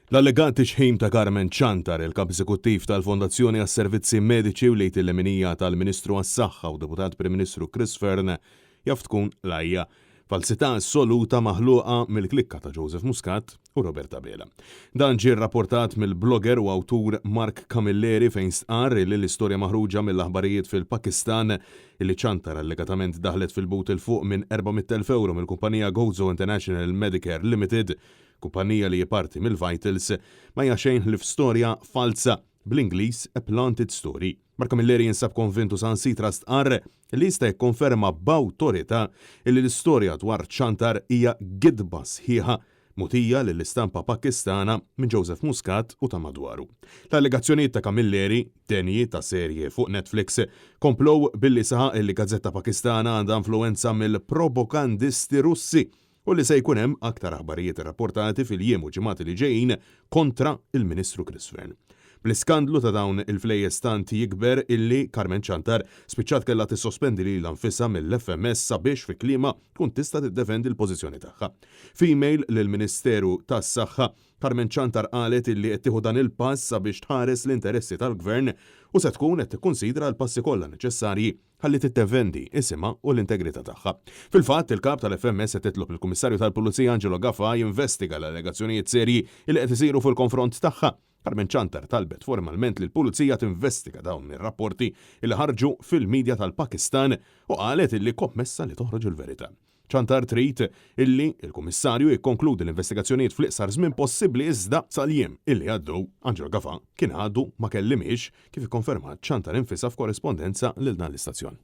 L-allegat tixħim ta' Carmen Ciantar, il-Kap Eżekuttiv tal-Fondazzjoni għas-Servizzi Mediċi u l-id il-leminija tal-Ministru għas-Saħħa u Deputat Prim Ministru Chris Fearne, jaf tkun qlajja. Falsità assoluta maħluqa mill-klikka ta' Joseph Muscat u Robert Abela. Dan ġie rrapportat mill-blogger u awtur Mark Camilleri fejn stqarr li l-istorja maħruġa mill-aħbarijiet fil-Pakistan li Ciantar allegatament daħlet fil-but 'il fuq minn 400,000 ewro mill-kumpanija Gozo International Medicare Limited, kumpanija li hi parti mill-Vitals, ma hija xejn ħlief storja falza, bl-Ingliż a planted story. Mark Camilleri jinsab konvint u saħansitra stqarr li jista' jikkonferma b'awtorità illi l-istorja dwar Ciantar hija gidba sħiħa mogħtija lill-istampa Pakistana minn Joseph Muscat u ta' madwaru. L-allegazzjonijiet ta' Camilleri, denji ta' serje fuq Netflix, komplow billi saħaq illi gazzetta Pakistana għandha influwenza mill-probokandisti Russi u li se jkun hemm aktar aħbarijiet irrapportati fil-jiem u ġimgħat li ġejjin kontra l-Ministru Chris Fearne. Bl-iskandlu ta' dawn il-flejjes tant jikber illi Carmen Ciantar spiċċat kellha tissospendi lilha nfisha mill-FMS sabiex fi kliemha tkun tista' tiddefendi l-pożizzjoni tagħha. F'email lill-Ministeru tas-Saħħa, Carmen Ciantar qalet illi qed tieħu dan il-pass sabiex tħares l-interessi tal-Gvern u se tkun qed tikkunsidra l-passi kollha neċessarji ħalli tiddefendi isimha u l-integrità tagħha. Fil-fatt, il-Kap tal-FMS qed titlob lill-Kummissarju tal-Pulizija Angelo Gafà jinvestiga l-allegazzjonijiet serji li qed isiru fil-konfront tagħha. Carmen Ciantar talbet formalment lill-Pulizija tinvestiga dawn ir-rapporti li ħarġu fil-midja tal-Pakistan u qalet illi kommessa li toħroġ il-verità. Ciantar trid illi l-Kummissarju jikkonkludi l-investigazzjonijiet fl-iqsar żmien possibbli iżda sal-jiem illi għaddew Angelo Gafà kien għadu ma kellimhiex kif ikkonfermat Ciantar infisha f'korrispondenza lil dan l-istazzjon.